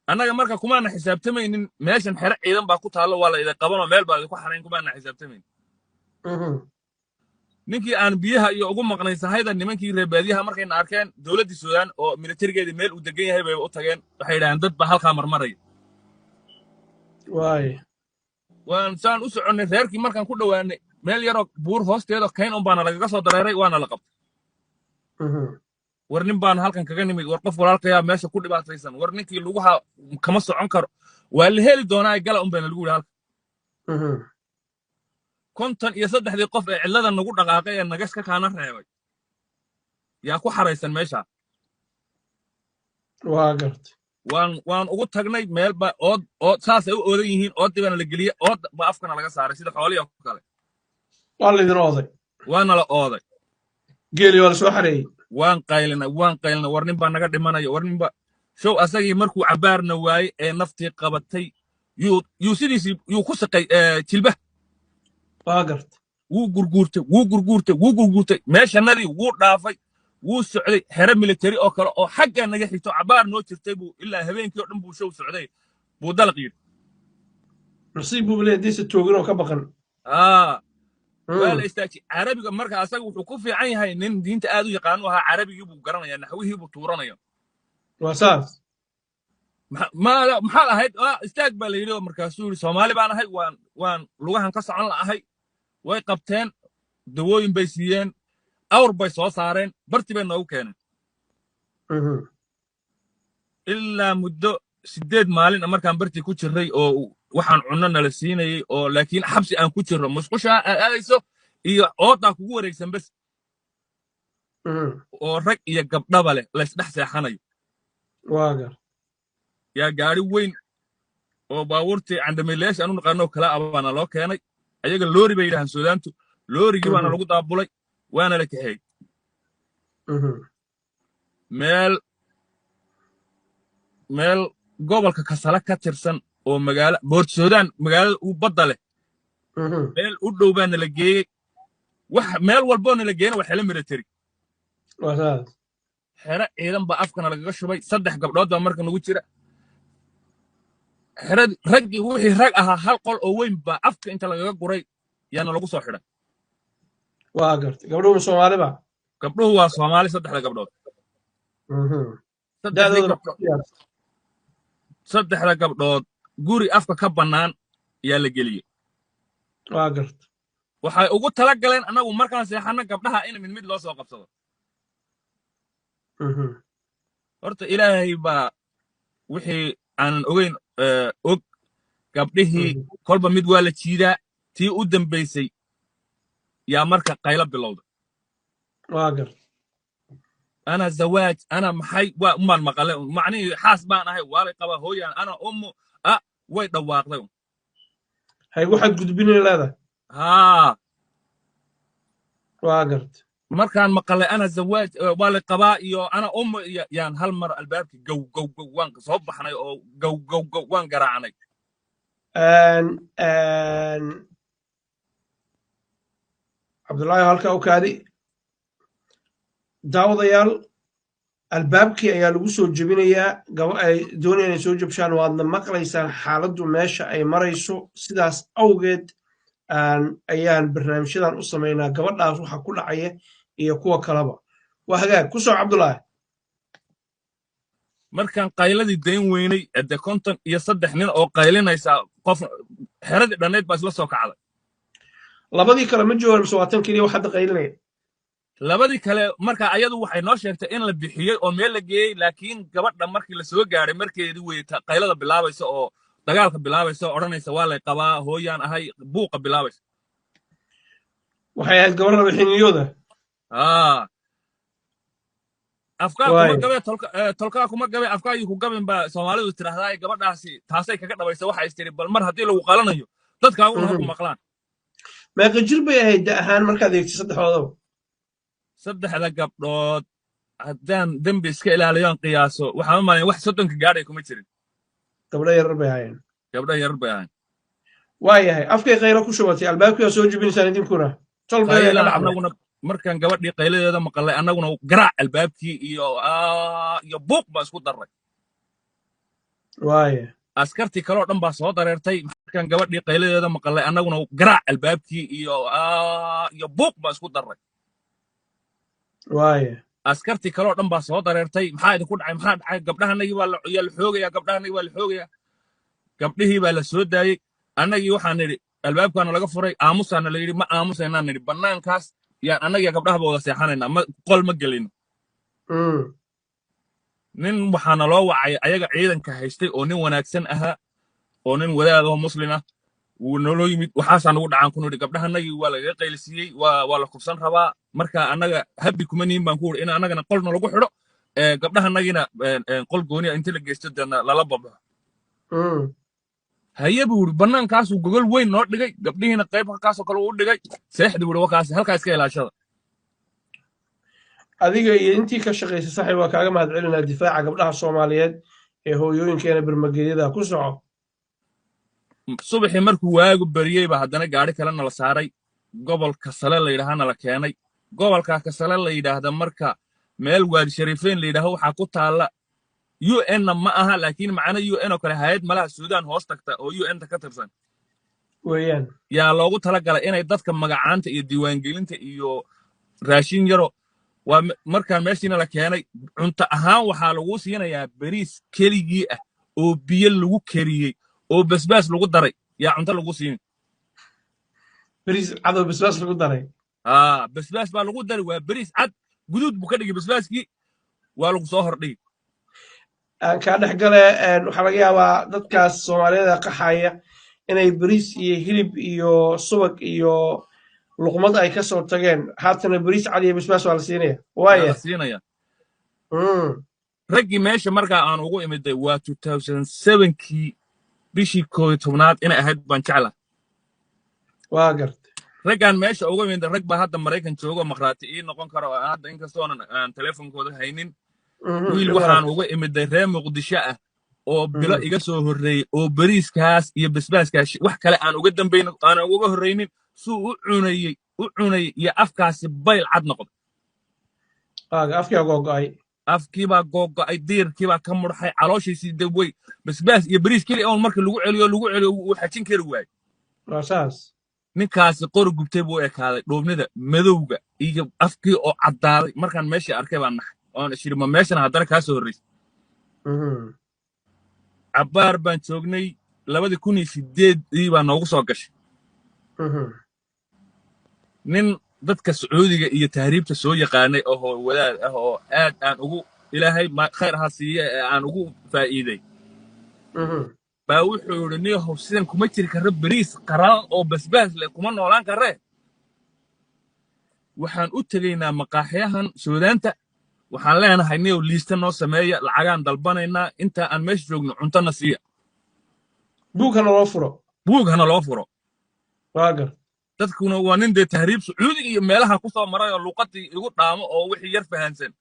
Annaga marka kumaana xisaabtamaynin meeshan xero ciidan baa ku taallo, waa la idin qabanoo meel baa idinku xarayn, kumaana xisaabtamaynin. Ninkii aan biyaha iyo ugu maqnay sahayda, nimankii reer baadiyaha markayna arkeen, dowladdii Suudaan oo militarigeedii meel uu degan yahay bay u tageen. Waxay yidhahdeen, "Dad baa halkaa marmaraya." Waay. Waan saan u soconnay, reerkii markaan ku dhowaanay, meel yaroo buur hoosteeda kayn un baana lagaga soo dareeray, waana la qabtay. War nin baana halkan kaga nimid, war qof walaalkayaa meesha ku dhibaataysan, war ninkii lugaha kama socon karo, waa la heli doonaa, gala un bayna lagu yidhi halka. 53-dii qof ee cidlada nagu dhaqaaqay ee nagas ka kaana reebay yaa ku xaraysan meesha. Waa gartay. Waan ugu tagnay meel ba ood ood saasay u oodan yihiin, oodii baana la geliyey, ood ba afkana laga saaray sida xoolihii oo kale. Waa laydin ooday. Waana la ooday. Geeli waa la soo xareeyey. Waan qaylinay, waan qaylinay, war nin baa naga dhimanaya, war nin ba show. Asagii markuu cabaarna waayey ee naftii qabatay, yuu sidiisii yuu ku saqay jilba. Waa gartay. Wuu gurguurtay, wuu gurguurtay, wuu gurguurtay, meeshanadii wuu dhaafay, wuu socday. Xero military oo kale oo xagga naga xigto cabaar noo jirtay buu ilaa habeenkii oo dhan buu show socday, buu dalaq yidhi. Nasiib buu leeyahay daysa toogin oo ka baqan. Aa, waa la istaajiyey. Carabiga marka asaga wuxuu ku fiican yahay, nin diinta aad u yaqaan u ahaa, carabigii buu garanaya, naxwihii buu tuuranaya. Waa saas. Maxaad ahayd? Istaag baa la yidhi oo markaasuu yidhi, "Soomaali baan ahay, waan lugahan ka socon la'ahay." Way qabteen, dawooyin bay siiyeen, awr bay soo saareen, barti bay noogu keeneen. Ilaa muddo 8 maalin markaan bartii ku jirray oo waxaan cunno nala siinayey, oo laakiin xabsi aan ku jirro, musqushaa aad aadayso iyo oodaa kugu wareegsan bes, oo rag iyo gabdhaba leh laysdhex seexanayo. Waa gar. Yaa gaari weyn oo baabuurtii candamiilayaasha aanu naqaano kala ah baana loo keenay. Ayaga loori bay yidhahaan Suudaantu. Loorigii baana lagu daabulay, waana la kaxeeyey. Meel gobolka Kasale ka tirsan oo magaalo Boort Suudaan, magaalada uu badda leh, meel u dhow baa nala geeyey. Wax meel walboo nala geeyna waa xelo military. Waa saas. Xero ciidan baa afkana lagaga shubay. Saddex gabdhood baa marka nagu jira. Xeradi raggii, wixii rag ahaa, hal qol oo weyn baa afka inta lagaga guray yaana lagu soo xidhay. Waa gartay. Gabdhuhu Soomaaliba? Gabdhuhu waa Soomaali, saddexda gabdhood. Saddexdii Da'dooda? gabdhood, saddexda gabdhood guri afka ka bannaan yaa la geliyey. Waa gartay. Waxay ugu tala galeen annagu markaan seexanno gabdhaha in mid mid loo soo qabsado. Horta Ilaahay baa wixii aanan ogeyn og. Gabdhihii kolba mid waa la jiidaa. Tii u dambaysay yaa marka qaylo bilowda. Waa gartay. "Ana zawaaj, ana maxay," waa umbaan maqalay, macnihii "xaas baan ahay, waa lay qabaa, hooyaan, ana ummu a." Way dhawaaqday. Hay waxaad gudbinay leedahay. Haa. Waa gartay. Markaan maqalay "ana zawaaj", waa lay qabaa iyo "ana ummu" iyo, yaan hal mar albaabkii gow gow gow, waan soo baxnay oo gow gow gow waan garaacnay. Cabdullaahi, halkaa u kaadi. Daawadayaal, albaabkii ayaa lagu soo jebinayaa, gaba ay doonayaan inay soo jebshaan. Waadna maqlaysaan xaaladdu meesha ay marayso. Sidaas awgeed ayaan barnaamijyadan u samaynaa, gabadhaas waxa ku dhacaya iyo kuwa kaleba. Waa hagaag, ku soo, Cabdullaahi. Markaan qayladii dayn weynay, de 53 nin oo qaylinaysa qof, xeradii dhannayd baa isla soo kacday. Labadii kale ma joogaan mise waa tan keliya wax hadda qaylinaya? Labadii kale marka ayadu waxay noo sheegtay in la bixiyey oo meel la geeyey, laakiin gabadha markii la soo gaaray markeedii wey qaylada bilaabaysa oo dagaalka bilaabaysa oo odhanaysa "waa lay qabaa, hooyaan ahay", buuqa bilaabaysa. Waxay ahayd gabar laba xiniyooda. Aa, afkaa kuma gabe, tolkaa kuma gabe, afkaagii ku gabin baa Soomaalidu tidhaahdaa. Gabadhaasi taasay kaga dhabaysa. Waxay is tiri, bal mar haddii lagu qalanayo, dadkaaguna ha ku maqlaan. Meeqa jir bay ahayd da ahaan markaad eegtay saddexdoodaba? Saddexda gabdhood haddaan dembi iska ilaaliyoon qiyaaso, waxaan u malayn wax 30-ka gaadhay kuma jirin. Gabdho yarar bay ahaayeen. Gabdho yarar bay ahayn. Waayahay, afkay qaylo ku shubatay, albaabkii waa soo jebinaysaan idinkuna, tol been ka qaylaan dhacday. Annaguna markaan gabadhii qayladeeda maqalay, annaguna garaac albaabkii iyo iyo buuq baan isku darray. Waaya. Askartii kaloo dhan baa soo dareertay. Markaan gabadhii qayladeeda maqalay, annaguna garaac albaabkii iyo iyo buuq baa isku darray. Waaya. Askartii kaloo dhan baa soo dareertay. Maxaa idinku dhacay? Maxaa dhacay? Gabdhahanagii baa yaa la xoogayaa, gabdhahanagii baa la xoogayaa. Gabdhihii baa la soo daayey. Annagii waxaan nidhi, albaabkaana laga furay, aamusaana la yidhi. Ma aamusaynaan nidhi. Bannaankaas yaan annagiyo gabdhahaba wada seexanaynaa, ma qol ma gelino. Nin waxaana loo wacay ayaga ciidanka haystay oo nin wanaagsan ahaa oo nin wadaad oo muslin ah. Wuu naloo yimid. Waxaasaa nagu dhacaan ku nidhi, gabdhahanagii waa lagaga qaylisiiyey, waa la kufsan rabaa. Marka annaga happy kuma nihin baan ku uri in annagana qolna lagu xidho, gabdhahanagiina qol gooniya inta la geysto deedna lala babaxo. Haye buu yidhi. Bannaankaasuu gogol weyn noo dhigay, gabdhihiina qayb halkaasoo kale uu dhigay. Seexdi buu yidhi, wakaasi halkaa iska ilaashada. Adiga iyo intii ka shaqaysay, saxi, waa kaaga mahad celinaa difaaca gabdhaha Soomaaliyeed ee hooyooyinkeena birmagelyada ku soco. Subaxii markuu waagu beriyey baa haddana gaari kalena la saaray, gobolka Sale la yidhaahana la keenay. Gobolka Kasale la yidhaahda marka meel Waadi Shariifeyn la yidhaaho waxaa ku taalla UN-na ma aha, laakiin macno UN oo kale, hay'ad malaha Suudaan hoos tagta oo UN-ta ka tirsan weeyaan. Yaa loogu talagalay inay dadka magacaanta iyo diiwaangelinta iyo raashin yaro. Waa markaan meeshiina la keenay, cunto ahaan waxaa lagu siinayaa beriis keligii ah oo biyo lagu kariyey oo basbaas lagu daray yaa cunto lagu siini. Beriis cad oo basbaas lagu daray. Aa, basbaas baa lagu daray. Waa beriis cad, guduud buu ka dhigay basbaaskii. Waa lagu soo hordhigi. Aan kaa dhex gale. Waxaa laga yaabaa dadkaas Soomaaliyada qaxaya inay beriis iyo hilib iyo subag iyo luqmad ay ka soo tageen. Haatana beriis cad iyo basbaas waa la siinaya. Waa waaya la siinaya. Raggii meesha markaa aan ugu imiday waa 2007-kii, bishii 11aad inay ahayd baan jecla. Waa gartay. Raggaan meesha ugu imiday, rag baa hadda Maraykan joogo, makhraati ii noqon kara oo aan hadda inkastoonan aan teleefonkooda haynin. Wiil dhib waxaan wanaag uga imiday reer Muqdisho ah oo bilo iga soo horreeyey oo beriiskaas iyo basbaaskaas wax kale aan uga dambaynin, aanan uga horreynin, suu u cunayey iyo afkaasi bayl cad noqday. Waaga afkaa googo'ay. Afkiibaa googo'ay, diirkiibaa ka mudxay, calooshiisii dawey. Basbaas iyo beriis keli oon marka lagu celiyo, lagu celiyo, wuu xajin kari waayey. Waa saas. Ninkaasi qori gubtay buu u ekaaday, dhuubnida madowga iyo afkii oo caddaaday. Markaan meeshii arkay baan naxay oon ishiri, ma meeshana haddana kaa soo horraysay? Cabbaar baan joognay. 2008-dii baa noogu soo gashay. Nin dadka Sacuudiga iyo tahriibta soo yaqaanay oo wadaad ah oo aad aan ugu Ilaahay khayr ha siiye ee aan ugu faa'iiday baa wuxuu yidhi, niyahow, sidan kuma jiri karro, beriis qaralan oo basbaas leh kuma noolaan karree. Waxaan u tegaynaa maqaaxiyahan Suudaanta, waxaan leenahay, niyow, liista noo sameeya, lacagaan dalbanaynaa, inta aan meesha joogno cuntona siiya. Buugkana loo furo. Buughana loo furo. Waa gar. Dadkuna waa nin dee tahriib Sacuudiga iyo meelaha ku soo maray oo luuqadii igu dhaamo oo wixii yar fahansan.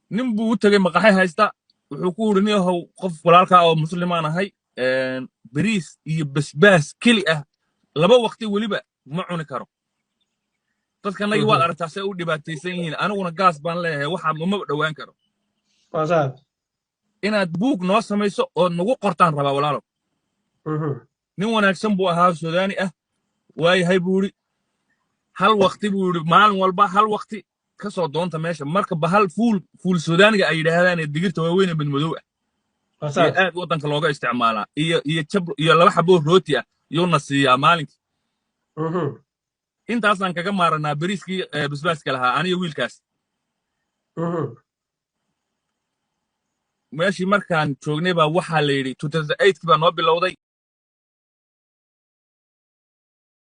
Nin buu u tegey maqaaxi haysta. Wuxuu ku yidhi, niyahow, qof walaalkaa oo muslimaan ahay, beriis iyo basbaas keli ah laba waqti weliba ma cuni karo. Dadkanagii waad aragtaa say u dhibaataysan yihiin, aniguna gaas baan leeyahay, waxa uma dhowaan karo. Waa saas. Inaad buug noo samayso ood nagu qortaan rabaa, walaalow. Nin wanaagsan buu ahaa, Suudaani ah. Waayahay buu yidhi. Hal waqti buu yidhi, maalin walba hal waqti ka soo doonta meesha. Marka bahal fuul Suudaaniga ay yidhaahdaan ee digirta waaweyn ee madmadow ah waa iyo saas aad waddanka looga isticmaalaa iyo jab iyo laba xaboo rooti ah yuuna siiyaa maalinkii. Intaasaan kaga maaranaa beriiskii basbaaska lahaa, aniyo wiilkaas. Meeshii markaan joognay baa waxaa la yidhi 2008 baa noo bilowday.